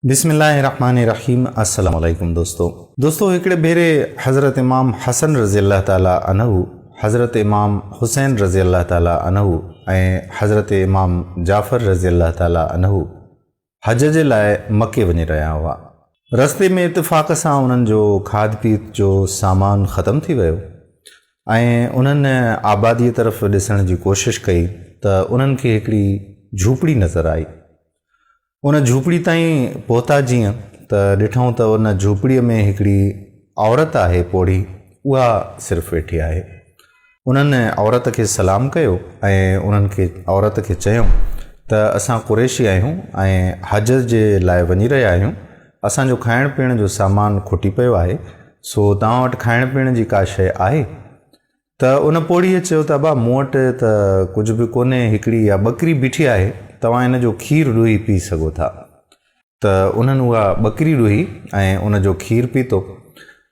بسم الله الرحمن الرحيم السلام عليڪم دوستو دوستو هڪڙي ڀيري حضرت امام حسن رضي الله تعالي عنه حضرت امام حسين رضي الله تعالي عنه ۽ حضرت امام جعفر رضي الله تعالي عنه حج جي لاء مڪي وڃي رهيا هئا رستي ۾ اتفاق سان انهن جو کاڌ پيت جو سامان ختم ٿي ويو ۽ انهن آبادي طرف ڏسڻ جي ڪوشش ڪئي ته انهن کي هڪڙي جهوپڙي نظر آئي ان جهوپڙي تائين پهتا جيئن ته ڏٺائون ته ان جهوپڙيء ۾ هڪڙي عورت آهي پوڙهي، اها صرف ويٺي آهي. انهن عورت کي سلام ڪيو ۽ انهن کي عورت کي چيائون ته اسان قريشي آهيون ۽ حج جي لاء وڃي رهيا آهيون، اسان جو کائڻ پيئڻ جو سامان کٽي پيو آهي، سو توهان وٽ کائڻ پيئڻ جي ڪا شيء آهي؟ ته ان پوڙهيء چيو ته ابا مون وٽ ته ڪجهه به ڪونهي، هڪڙي اها ٻڪري بيٺي آهي، توهان ان جو کير ڏوهي پي سگهو ٿا. ته انهن اها ٻڪري ڏوهي ۽ ان جو کير پيتو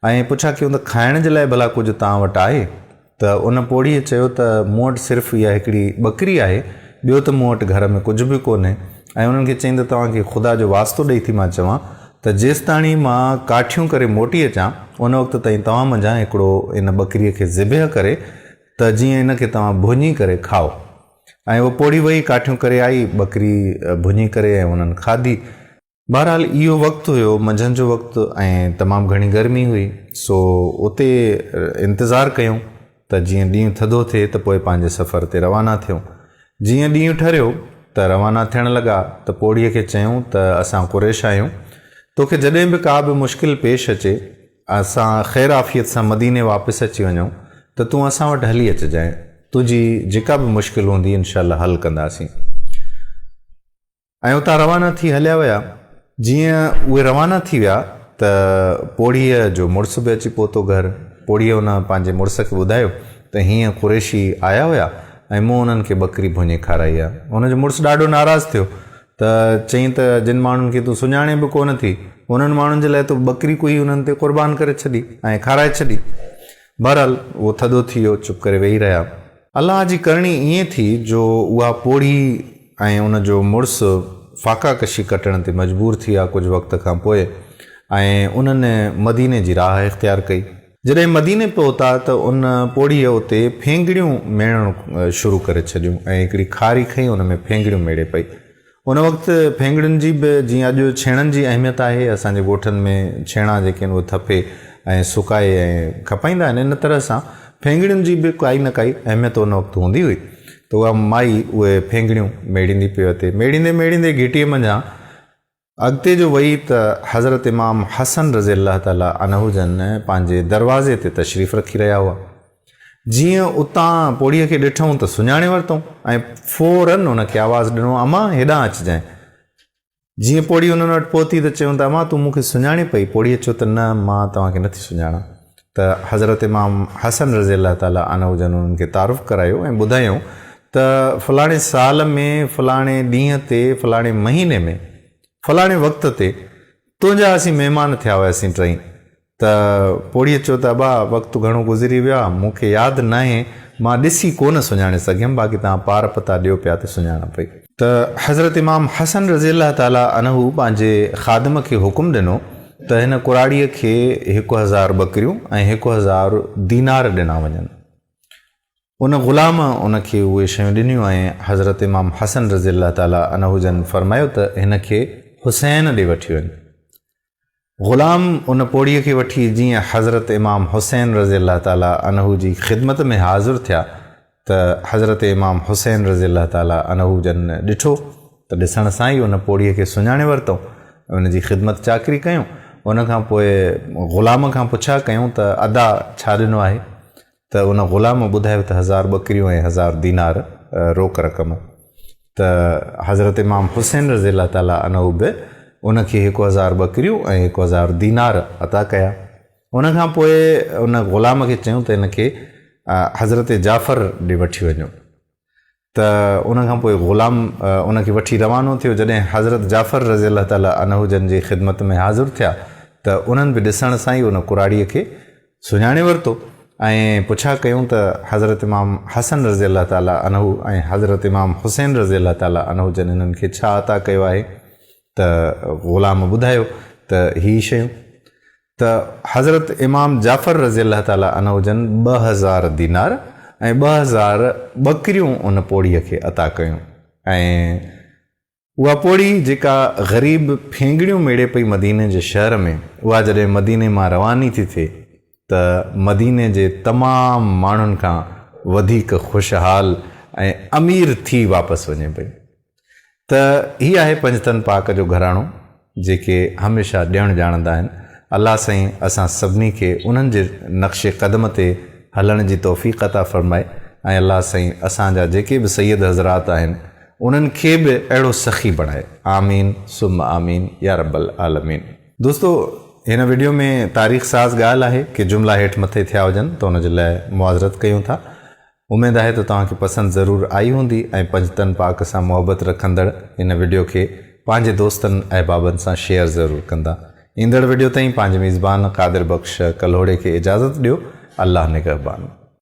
۽ پڇا ڪيون ته کائڻ جي لاء ڀلا ڪجهه توهان وٽ آهي؟ ته ان پوڙهيء چيو ته مون وٽ صرف اها هڪڙي ٻڪري آهي، ٻيو ته مون وٽ گهر ۾ ڪجهه به ڪونهي ۽ انهن کي چيائين ته توهان کي خدا جو واسطو ڏئي ٿي مان چوان ته جيستاڻي مان ڪاٺيون ڪري موٽي اچان، ان وقت تائين توهان منجهان هڪڙو ان ٻڪريء کي ذبح ڪري ته جيئن ان کي توهان ڀڃي ڪري کائو. ۽ هوء پوڙهي وئي، ڪاٺيون ڪري آئي، ٻڪري ڀڃي ڪري ۽ انهن کاڌي. بهرحال اهو وقت هيو، منجهند جو وقت ۽ تمام گهڻي گرمي هئي، سو اتي انتظار ڪيون ته جيئن ڏينهن ٿڌو ٿئي ته پوء پنهنجي سفر تي روانا ٿيون. جيئن ڏينهن ٺريو ته روانا ٿيڻ لڳا ته پوڙهيء کي چيائون ته اسان قريش آهيون، توکي جڏهن به ڪا به مشڪل پيش اچي، اسان خير عافيت سان مديني واپس اچي وڃون ته تون اسان وٽ هلي اچجانء، تنهنجي جيڪا به مشڪل هوندي انشاء الله حل ڪنداسين. ۽ اتان روانا ٿي هليا ويا. جيئن اهي روانا ٿي ويا ته پوڙهيء جو مڙس به اچي پهتو گهر. پوڙهيء ان پنهنجي مڙس کي ٻڌايو ته هيئن قريشي آيا هيا ۽ مون انهن کي ٻڪري ڀڃي کارائي آ. هن جو مڙس ڏاڍو ناراض ٿيو ته چيائين ته جن ماڻهن کي تون سڃاڻين به ڪونه ٿي، انهن ماڻهن جي لاء تو ٻڪري ڪهي انهن تي قربان ڪري ڇڏي ۽ کارائي ڇڏي. بهرحال اهو ٿڌو ٿي ويو، چپ ڪري ويهي رهيا. الله جي ڪرڻي ائين ٿي جو اها پوڙهي ۽ ان جو مڙس فاقا ڪشي ڪٽڻ تي مجبور ٿي ويا ڪجهه وقت کان پوء ۽ انهن مديني جي راهه اختيار ڪئي. جڏهن مديني پهتا ته ان پوڙهيء اتي ڦينگڙيون ميڙڻ شروع ڪري ڇڏيون ۽ هڪڙي کاري کنئي ان ۾ ڦينگڙيون ميڙي پئي. ان وقت ڦينگڙين جي به جيئن اڄ ڇيڻن جي اهميت آهي، اسان جي ڳوٺن ۾ ڇيڻا جيڪي آهن اهي ٿڦي ۽ سڪائي ۽ کپائيندا آهن، ان طرح سان ڦينگڙين جي به ڪائي نه ڪائي اهميت ان وقت هوندي هئي ته اها مائي اهي ڦينگڙيون ميڙيندي پئي وتي، ميڙيندي ميڙيندي گهٽيء منجهان اڳتي جو وئي ته حضرت امام حسن رضي الله تعالٰي عنه جن پنهنجي دروازي تي تشريف رکي رهيا هئا. جيئن اتان پوڙهيء کي ڏٺائون ته سڃاڻي ورتائون ۽ فوراً ان کي آواز ڏنو، امان هيڏانهن اچجانء. جيئن پوڙهي انهن وٽ پهتي ته چيائون ته امان تون مون کي سڃاڻين پئي؟ پوڙهيء چيو ته نه مان توهان کي نٿي سڃاڻان. ته حضرت امام حسن رضي الله تعالٰي عنه جن انهن کي تعارف ڪرايو ۽ ٻڌايائون ته فلاڻي سال ۾ فلاڻي ڏينهن تي فلاڻي مهيني ۾ فلاڻي وقت تي تنهنجا اسين مهمان ٿيا هياسين ٽئي. ته پوڙهيء چيو ته ابا وقت گهڻو گذري ويو آهي، مون کي ياد ناهي، مان ڏسي ڪونه سڃاڻي سگهيم، باقي توهان پار پتا ڏيو پيا ته سڃاڻان پئي. ته حضرت امام حسن رضي الله تعالٰي عنه پنهنجي خادم کي حڪم ڏنو ته هن ڪراڙيء کي 1000 ٻڪريون ۽ 1000 دينار ڏنا وڃن. ان غلام ان کي اهي شيون ڏنيون ۽ حضرت امام حسن رضي الله تعالٰي عنه جن فرمايو ته هن کي حسين ڏي وٺي وڃ. غلام ان پوڙهيء کي وٺي جيئن حضرت امام حسين رضي الله تعالٰي عنه جي خدمت ۾ حاضر ٿيا ته حضرت امام حسين رضي الله تعالٰي عنه جن ڏٺو ته ڏسڻ سان ئي ان پوڙهيء کي سڃاڻي ورتائون ۽ ان جي خدمت چاڪري ڪيائون. ان کان پوء غلام کان پڇا ڪيائون ته ادا ڇا ڏنو آهي؟ ته ان غلام ٻڌايو ته هزار ٻڪريون ۽ هزار دينار روڪ رقم. ته حضرت امام حسين رضي الله تعالٰي عنه به ان کي هڪ هزار ٻڪريون ۽ هڪ هزار دينار عطا ڪيا. ان کان پوء ان غلام کي چيائون ته ان کي حضرت جعفر ڏي وٺي وڃو. ته ان کان پوء غلام ان کي وٺي روانو ٿيو. جڏهن حضرت جعفر رضي الله تعالٰي عنه جن جي خدمت ۾ حاضر ٿيا ته انهن به ڏسڻ سان ئي ان ڪراڙيء کي سڃاڻي ورتو ۽ پڇا ڪيائون ته حضرت امام حسن رضي الله تعالٰي عنه ۽ حضرت امام حسين رضي الله تعالٰي عنه جن انهن کي ڇا عطا ڪيو آهي؟ ته غلام ٻڌايو ته هي شيون ته حضرت امام جعفر رضي الله تعالٰي عنه جن 2000 دينار ۽ 2000 ٻڪريون ان پوڙهيء کي عطا ڪيون ۽ اها پوڙهي جيڪا غريب ڦينگڙيون ميڙي پئي مديني جي شهر ۾ اها جڏهن مديني مان رواني ٿي ٿئي ته مديني جي تمام ماڻهن کان وڌيڪ خوشحال ۽ امير ٿي واپس وڃي پئي. ته هي آهي پنجتن پاڪ جو گهراڻو جيڪي هميشه ڏيڻ ڄاڻندا آهن. الله سائين اسان سڀني کي انهن جي نقش قدم تي هلڻ جي توفيق عطا فرمائي ۽ الله سائين اسان جا جيڪي به سيد حضرات آهن انهن کي به اهڙو سخي بڻائي آمين ثم آمين يا رب العالمين. دوستو هن وڊيو ۾ تاريخ ساز ڳالهه آهي ڪي جملا هيٺ مٿي ٿيا هجن ته ان جي لاء معذرت ڪيون ٿا. اميد آهي ته توهان کي پسند ضرور آئي هوندي ۽ پنجتن پاڪ سان محبت رکندڙ هن وڊيو کي پنهنجي دوستن احبابن سان شيئر ضرور ڪندا. ايندڙ وڊيو تائين پنهنجي ميزبان قادر بخش ڪلهوڙي کي اجازت ڏيو. الله نگهبان.